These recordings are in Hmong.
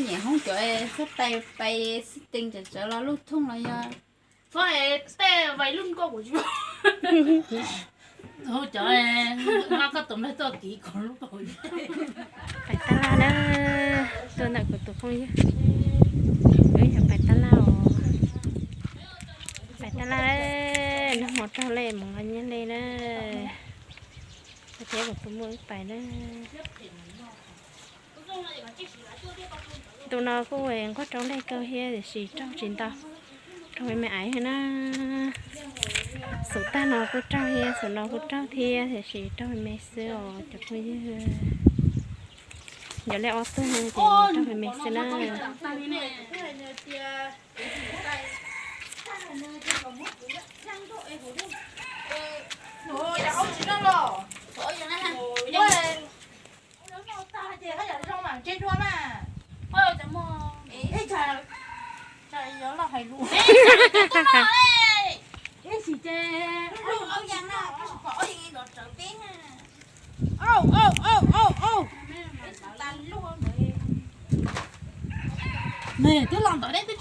Niam hoob cov xab tais pais xib tees tsawv tsawv los luj thooj los yog txhob tej vais luj nkauj kuv tsis hu cov nqa koj tus nplaig tuaj kiv kuv lub paum. Pais tab laj na, tuaj ntawm kuv tus phooj ywg, wb yog pais tab laj os. Pais tab laj, nag hmo raug lej mus nqa nyiaj lej na. Thiab kuv tus muam wb pais na. Ntu no kuj nquag raug lej kawg thiab tiam sis raug tsis ntau, raug me me aiv thiab na. Xub tag no kuj raug thiab, xub no kuj raug thiab tiam sis raug me me xwb os cov phooj ywg. Yog lej ob tug ces raug me me xwb na.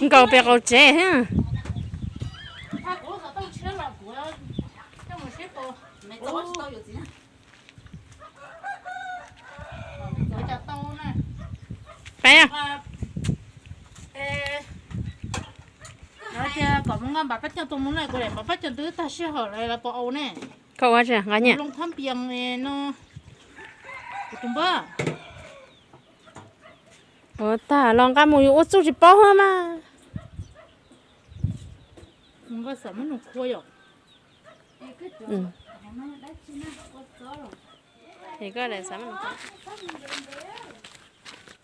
Nkaus pem qaum tsev thiab. Peb, kom nqa npam pab coj tus mus na, kuv daim npam pab coj twb tag sij hawm lawm los puas au ne? Koj ua tsis nqa nyiaj? Loo thab npias no, kuv tus npawb. Ua tag los nqa mus yus ua txuj tsis paub mas. Koj xav muab nws khua yom?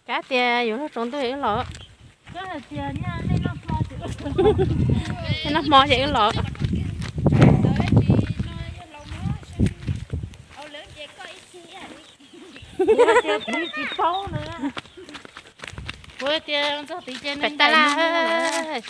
Kav tias yus luag tsaus ntuj wb los. Noj hmo ces wb los. Kuv tias ntxog tid ces nws tab laj.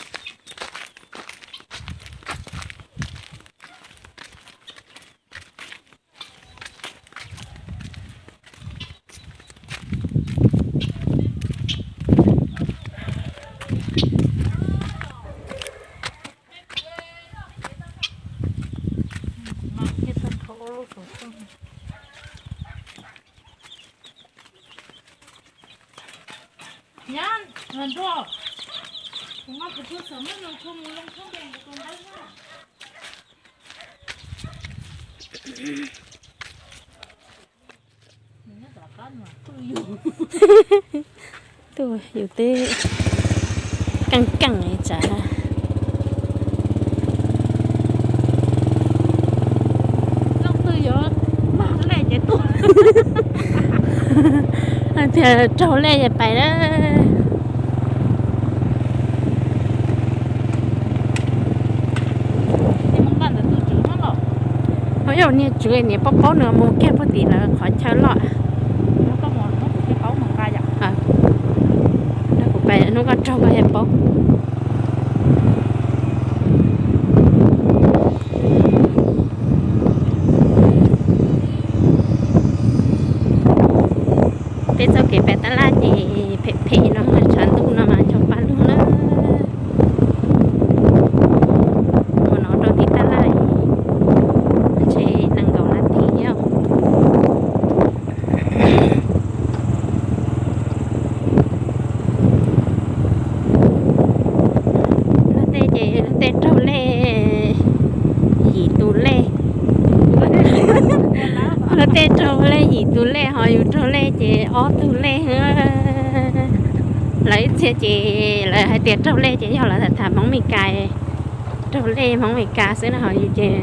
Nyab, Ntuag, kuv nqa kuv tus xav muab nws khua mus loo thab npias kuv tus npawb na. Tuaj yus twb keej keej tsav. Leej twg yuav mag lej ces tuaj. Tias raug lej ces pais na. Ho yog niag tswv niam paub paub nws mus kiag puag tim lawv qhov chaw loj. Kuv pais hnub koj raug koj thiaj paub. Peb txoj kev pais tab laj ces phem phem no, tshav ntuj no mas cog paj lug na. Mus no rau tim tab laj ntshe nees nkaum nas this thiab. Luag tej ces luag tej raug lej yim tus lej. Luag tej raug lej yim tus lej ho yus raug lej ces ob tug lej. Lawv ib txhia ces lawv hais tias raug lej ces yog lawv tham Hmoob Mes Kas, raug lej Hmoob Mes Kas xwb na, ho yus ces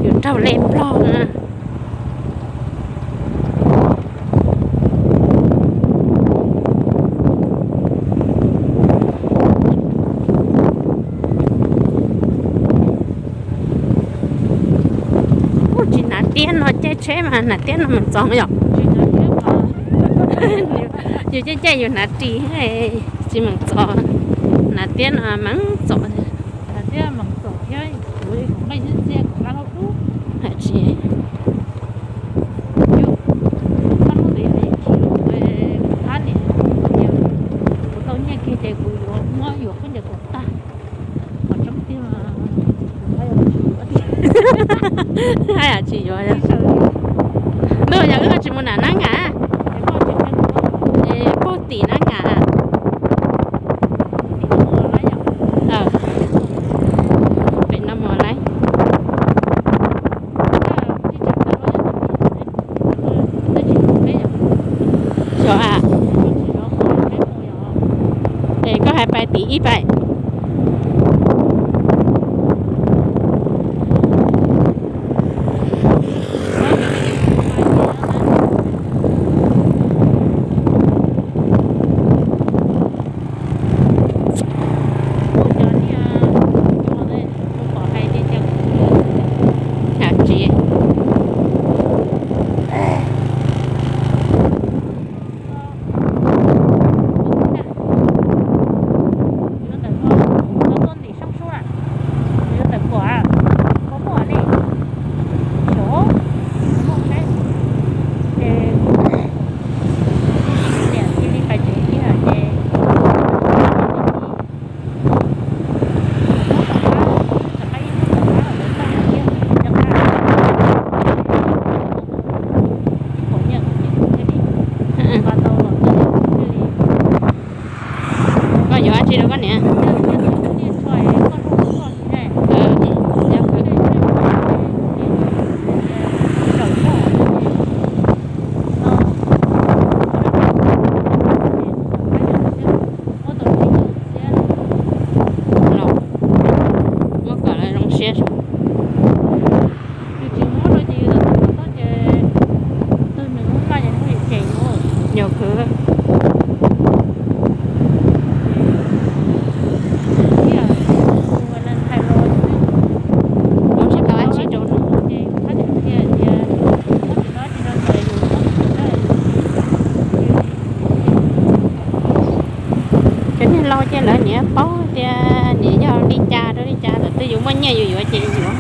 yus raug lej Nplog na. Kuj tsis hnav tiab no, caij tsheb mas hnav tiab no meem txom yom. Yus caij caij yus hnav ris tsis meem txom, hnav tiab no meem txom. Tsis Hais yam tsis yuav. Ntuj, yog wb ho tsis mus nram Nab Ngas, es puag tim Nab Ngas. Pem no mus lawm. Xyov a. Es koj hais pais tim ib pais. Tsis Koj yuav dab tsi rau koj niam? Muab kom lawv zoo siab. Yog kawg. Mus tsis tau dab tsi rau. Cov niag laus ces lawv niam paub tias niam yog li cas rau li cas, thaum twg yus muaj nyiaj yus yuav ces yuav.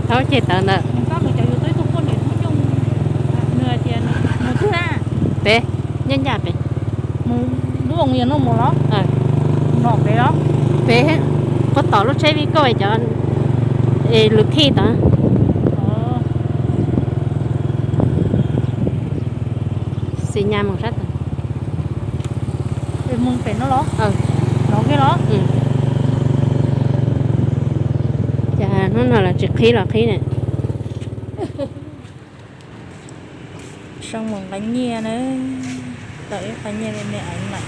Thaub ceg tawv ntawd. Pem, nyob ncaj pem. Pem, puag tom lub tsheb vij koj cov lus thij tod. Xi nyas mus sab tod. Ces hnub no los tsis qhib los qhib ne. Zoo mus nqa nyiaj na, tau ib qho nyiaj me me ais lawm.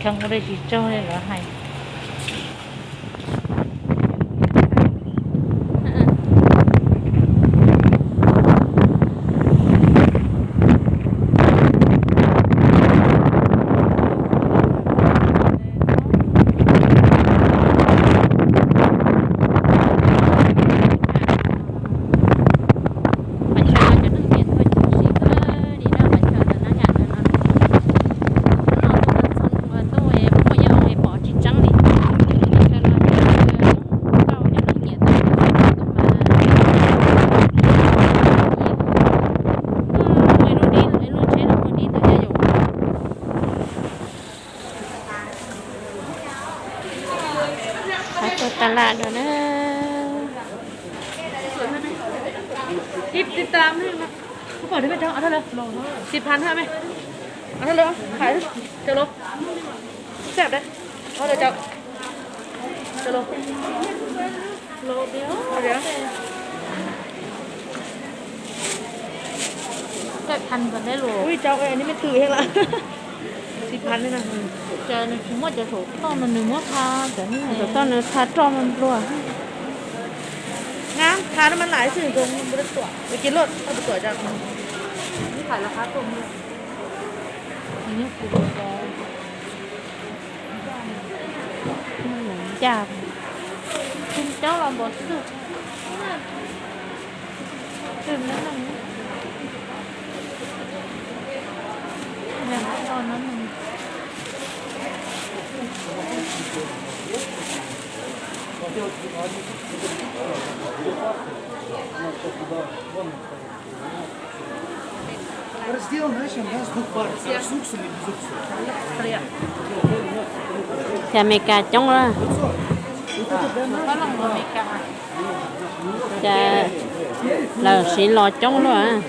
Kheev ua dab tsi tsaug li lawv hais. Pas chaw no cov neeg tiam tuaj coob sim kawg li na, pas chaw ntawm Nab Ngas ntawd no. Hnub no tuaj txog ntua tuaj muaj nyob es pom tsis tseeb li. Pas chaw no ces nkauj cov neeg nyiam tuaj mas, lub dib, lub tsheb no muaj dib ntawd thiab yom. Qhov tuaj taj laj no na. Ti tam, koj pom dab peb rau ob thaj lawm, xi phan thaj me, ob thaj lawm, thaj lawm, cov lus, xab dab, ob lawm cov, cov lus. Ui, cov ne me twm he lawm. Xi phan ne, cov nws tsis muaj cov saum toj no nws muab tha, cov saum toj nws tha roj no nplua. Ngab tha no mas laim xwb, zoo npua tuam, cia luaj toj tuam cov. Ncaj, tus coj los npog xwb. Cas Amelikas coob lawm. Cas lawv siv los coob lawm.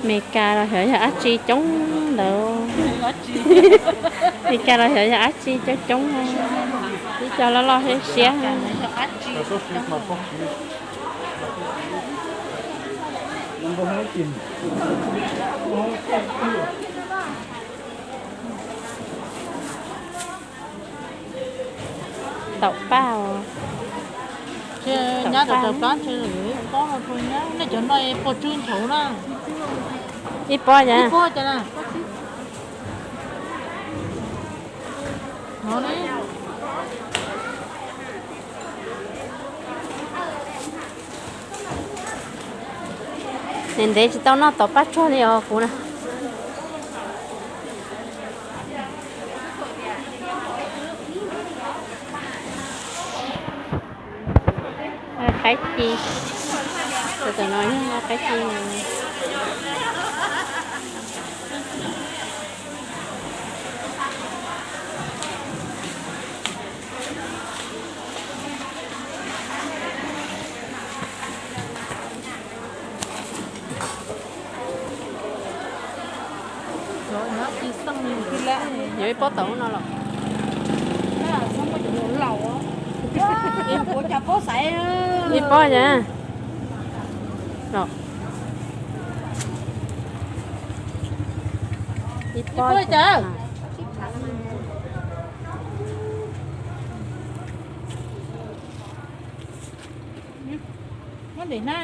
Amelikas los xyov yog dab tsi coob ntawd. Amelikas los xyov yog dab tsi coob coob, ib co loj loj siab siab. Taum paj os. Nyab rau plab ntshe pob no rau nyab, nej cov no puas tsw nrhav na? Ib pob cas? Ib pob cas na? No ne. Ntev ntev tsis tau noj taum paj tsog li os kuv na. Qaib ci, tus no yog qaib ci. Yuav ib pob taum no los? Ib pob cas? Ib pob cas? Muab ntim hnab,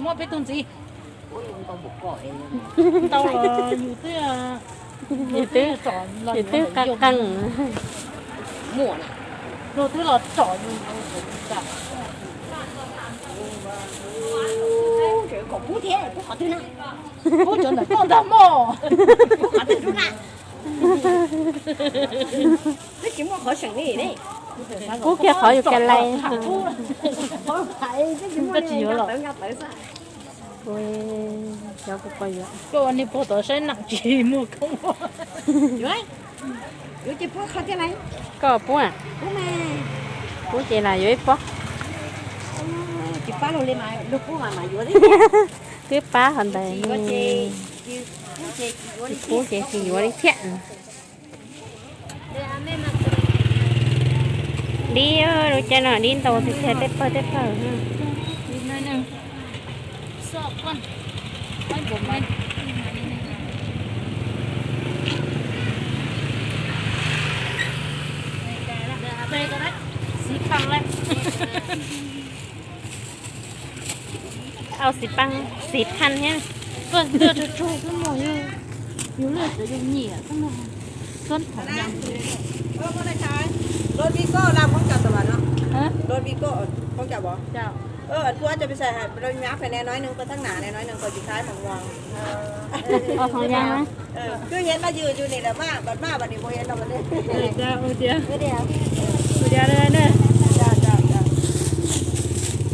muab peb tug ntxiv. Ntau los yus twb, yus twb qees qees. Luag twb los tsom yus. Kom pub thiab, pub qhov twg na? Pub cov ntawm koj ntag mog. Pub qhov twg na? Twb tsis muaj qhov seem li ne. Pub kiag qhov yus ka lai. Koj tsis yuav los. Koj ua niag pog tod saib neeg tsis muaj koob. Yuav, yuav ces pub qhov twg na? Koj pub, pub ces los yuav ib pob. Tsis pab luag li mas luag pub mas mas yuav thiab. Twb pab qhov ntawd, tsis pub ces tsis yuav li thiab. Dib, lub caij no dib ntau tiag tiag, tej pawg tej pawg. Au xi pab, xi phaj thiab. Yus lwj txawv yus nyiam xwb no. Tuab thov yam. Hả? Rau vi koj, rau vi koj, không chậm bỏ. Chậm. Ơ, anh Phú cho mình xài, rau nhá phải nè, nói nưng có thắc mắc này, nói nưng có chữ cái mà ngon. Ờ, không gian á. Cứ hiến mà dư, dư này là mạ, bật mạ, bật đi, bố hiến đâu mà đi. Ờ, dạ, ôi dạ. Ôi dạ, đây, đây. Dạ, dạ, dạ.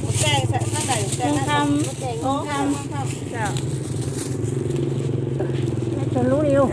Một cái, sẽ phát đẩy, một cái. Không thăm. Một cái, không thăm. Không thăm. Dạ. Lub li lub.